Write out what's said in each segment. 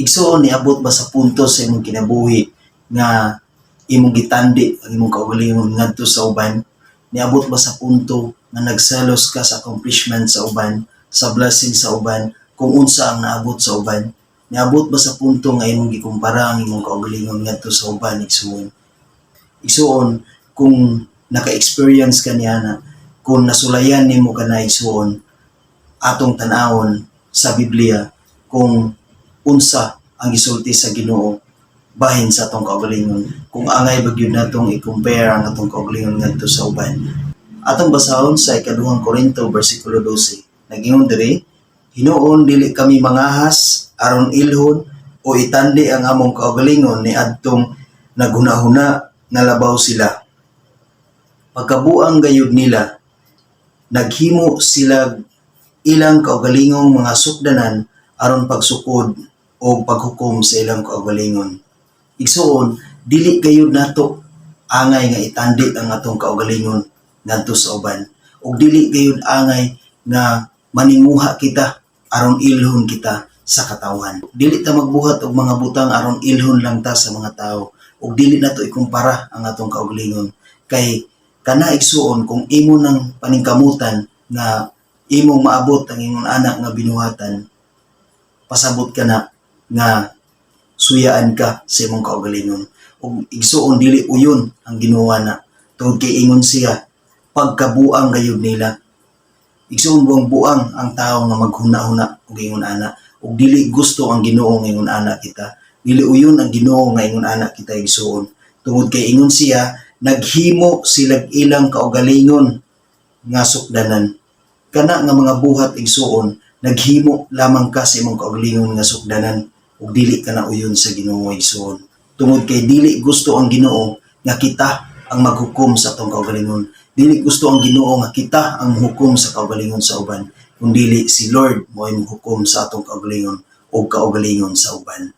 Igsuon, niabot ba sa punto sa imong kinabuhi nga imong gitandi ang imong kaugalingon ngadto sa uban? Niabot ba sa punto nga nagselos ka sa accomplishment sa uban, sa blessing sa uban, kung unsa ang naabot sa uban? Niabot ba sa punto nga imong gikumpara ang imong kaugalingon ngadto sa uban, igsuon? Igsuon, kung naka-experience ka niana, kung nasulayan nimo kana, igsuon, atong tan-awon sa Biblia kung unsa ang gisulti sa Ginoo bahin sa atong kaugalingon, kung angay ba gyud natong i-compare ang atong kaugalingon ngadto sa uban. Atong basahon sa Ikaduhang Korinto, bersikulo 12. Nagingon diri, "Hinuon dili kami mangahas aron ilhon o itandi ang among kaugalingon ni adtong naghunahuna nga labaw sila. Pagkabuang gayud nila, naghimo sila ilang kaugalingong mga sukdanan aron pagsukod o paghukom sa ilang kaugalingon." Igsuon, dili gayud nato angay nga itandi ang atong kaugalingon ngadto sa uban. Ug dili gayud angay nga maninguha kita aron ilhon kita sa katawhan. Dili ta magbuhat og mga butang aron ilhon lang ta sa mga tao. Ug dili nato ikumpara ang atong kaugalingon kay kana, igsuon, kung imo nang paningkamutan nga imong maabot ang imong anak nga binuhatan, pasabot ka na nga suyaan ka sa imong kaugalingon. Ug igsuon, dili uyon ang Ginoo na tungod kay ingon siya, "Pagkabuang gayud nila." Igsuon, buang buang ang tao nga maghuna-huna og ingon ana, ug dili gusto ang Ginoo nga ingon ana kita. Dili uyon ang Ginoo nga ingon ana kita, igsuon, tungod kay ingon siya, naghimo sila ilang kaugalingon nga sukdanan. Kana nga mga buhat, igsuon, naghimo lamang ka sa imong kaugalingon nga sukdanan ug dili ka na uyon sa Ginoo, igsuon, tungod kay dili gusto ang Ginoo nga kita ang maghukom sa atong kaugalingon. Dili gusto ang Ginoo nga kita ang hukom sa kaugalingon sa uban, kundili si Lord mo ay hukom sa atong kaugalingon o kaugalingon sa uban.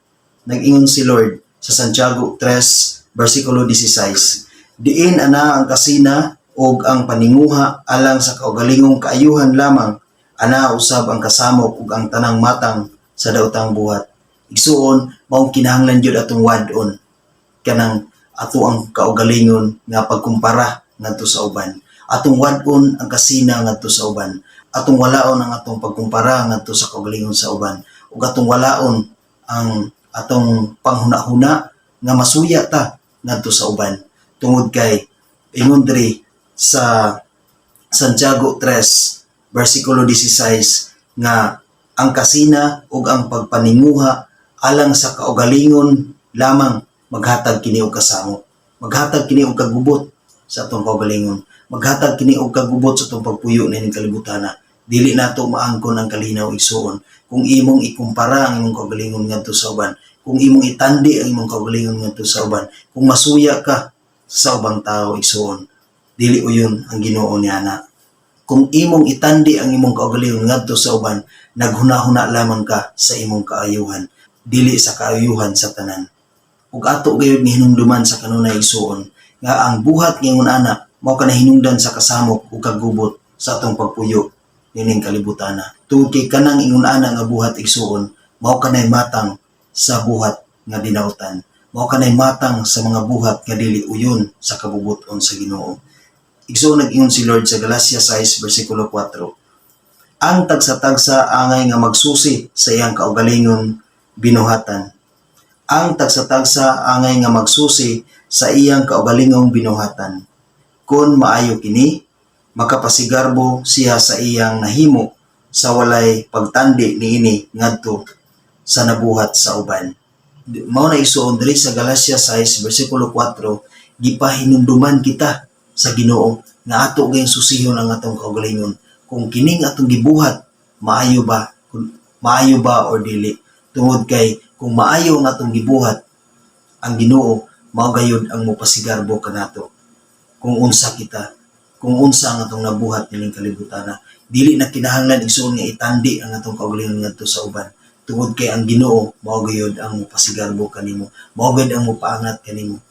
Nag-ingon si Lord sa Santiago 3 versikulo 16, "Diin ana ang kasina ug ang paninguha alang sa kaugalingong kaayuhan lamang, ana usab ang kasamok ug ang tanang matang sa daotang buhat." Igsuon, maong kinahanglan jud atong wad-on kanang ato ang kaugalingon nga pagkumpara ngadto sa uban. Atong wad-on ang kasina ngadto sa uban. Atong walaon ang atong pagkumpara ngadto sa kaugalingon sa uban. Ug atong walaon ang atong panghuna-huna nga masuya ta ngadto sa uban. Tungod kay ingon diri sa Santiago 3 versikulo 16 nga ang kasina ug ang pagpaninguha alang sa kaugalingon lamang, maghatag kini og kasamok. Maghatag kini og kagubot sa atong kaugalingon. Maghatag kini og kagubot sa atong pagpuyo nining kalibutan. Dili nato maangkon ang kalinaw, igsuon, kung imong ikumpara ang imong kaugalingon ngadto sa uban, kung imong itandi ang imong kaugalingon ngadto sa uban, kung masuya ka sa ubang tao, igsuon. Dili uyon ang Ginoo niana. Kung imong itandi ang imong kaugalingon ngadto sa uban, naghunahuna lamang ka sa imong kaayuhan, dili sa kaayuhan sa tanan. Ug ato gayud ni hinumduman sa kanunay, igsuon, nga ang buhat ngingon ana mao kana hinungdan sa kasamok ug kagubot sa atong pagpuyo nining kalibutana. Tungod kay kanang ingon ana nga buhat, igsuon, mao kanay matang sa buhat nga dinautan. Mao kanay matang sa mga buhat nga dili uyon sa kabubuton sa Ginoo. Igsuon, nag-ingon si Lord sa Galacia 6 versikulo 4, "Ang tagsa-tagsa angay nga magsusi sa iyang kaugalingon binuhatan. Ang tagsa-tagsa angay nga magsusi sa iyang kaugalingong binuhatan. Kung maayo kini, makapasigarbo siya sa iyang nahimo sa walay pagtandi niini ngadto sa nabuhat sa uban." Mao na, igsuon, diri sa Galacia 6 versikulo 4, gipahinumduman kita sa Ginoo nga ato gayong susihon ang atong kaugalingon kung kining atong gibuhat maayo ba, kung maayo ba or dili, tungod kay kung maayo ang atong gibuhat, ang Ginoo mao gayud ang mopasigarbo kanato kung unsa kita, kung unsa ang atong nabuhat nining kalibutan. Dili na kinahanglan, igsuon, nga itandi ang atong kaugalingon ngadto sa uban, tungod kay ang Ginoo mao gayud ang mopasigarbo kanimo, mao gayud ang mopaangat kanimo.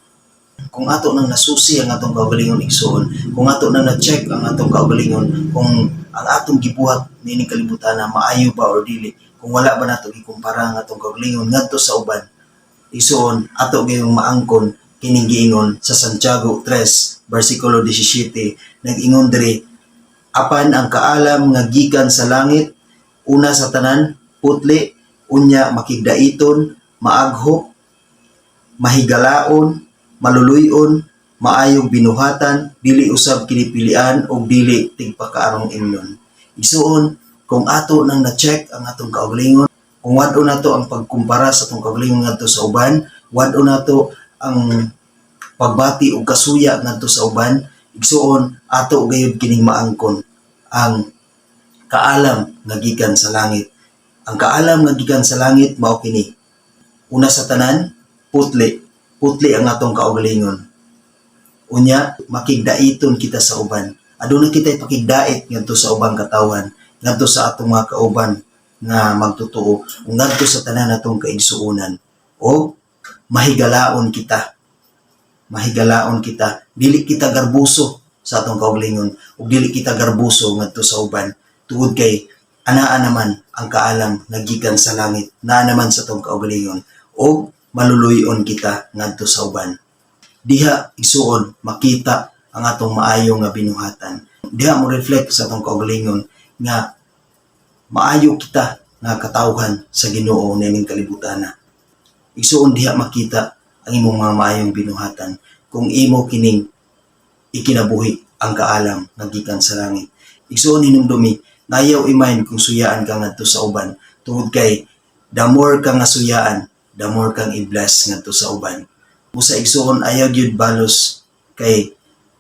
Kung ato nang nasusi ang atong kaugalingon, igsuon, kung ato nang na-check ang atong kaugalingon kung ang atong gibuhat nining kalibutan na maayo ba or dili, kung Kung wala ba nato gikumpara ang atong kaugalingon ngadto sa uban, igsuon, ato gayong maangkon kining giingon sa Santiago 3 versikulo 17. Nag-ingon diri, "Apan ang kaalam nga gikan sa langit, una sa tanan putli, unya makigdaiton, maaghop, mahigalaon, maluluy-on, maayong binuhatan, dili usab kinipilian ug dili tigpakaarong imnon." Igsuon, kung ato nang na-check ang atong kaugalingon, kung wad-o nato ang pagkumpara sa atong kaugalingon ngadto sa uban, wad-o nato ang pagbati og kasuya ngadto sa uban, igsuon, ato gayud kining maangkon ang kaalam nga gikan sa langit. Ang kaalam nga gikan sa langit mao kini. Una sa tanan, putli. Putli ang atong kaugalingon. Unya, makigdaiton kita sa uban. Aduna kita'y pakigdait ngadto sa ubang katawhan, ngadto sa atong mga kauban nga magtotoo, ug ngadto sa tanan natong kaigsuonan. O mahigalaon kita. Mahigalaon kita. Dili kita garbuso sa atong kaugalingon ug dili kita garbuso ngadto sa uban tungod kay anaa naman ang kaalam nga gikan sa langit, naa naman sa atong kaugalingon, ug maluluy-on kita ngadto sa uban. Diha, igsuon, makita ang atong maayo nga binuhatan. Diha mo reflect sa atong kaugalingon nga maayo kita nga katawhan sa Ginoo niining kalibutan. Igsuon, diha makita ang imong mga maayong binuhatan kung imo kining ikinabuhi ang kaalam nga gikan sa langit. Igsuon, hinumdumi, ayaw i-mind kung suyaan ka ngadto sa uban tungod kay the more ka nga suyaan, the more kang i-bless ngadto sa uban. Busa, igsuon, ayaw gyud balos kay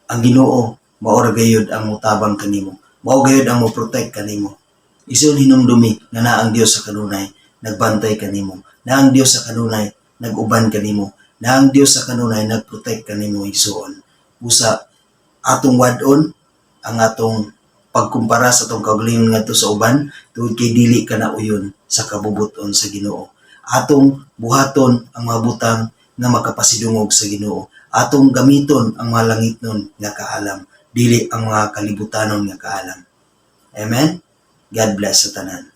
ang Ginoo mao ra gayud ang mutabang kanimo. Mao gayud ang mo protect kanimo. Igsuon, hinumdumi nga naa ang Dios sa kanunay nagbantay kanimo. Naa ang Dios sa kanunay nag-uban kanimo. Naa ang Dios sa kanunay nagprotect kanimo, igsuon. Busa atong wad-on ang atong pagkumpara sa atong kaugalingon ngadto sa uban tungod kay dili ka na uyon sa kabubut-on sa Ginoo. Atong buhaton ang mga butang nga makapasidungog sa Ginoo. Atong gamiton ang mga langitnon nga kaalam, dili ang mga kalibutanon nga kaalam. Amen. God bless sa tanan.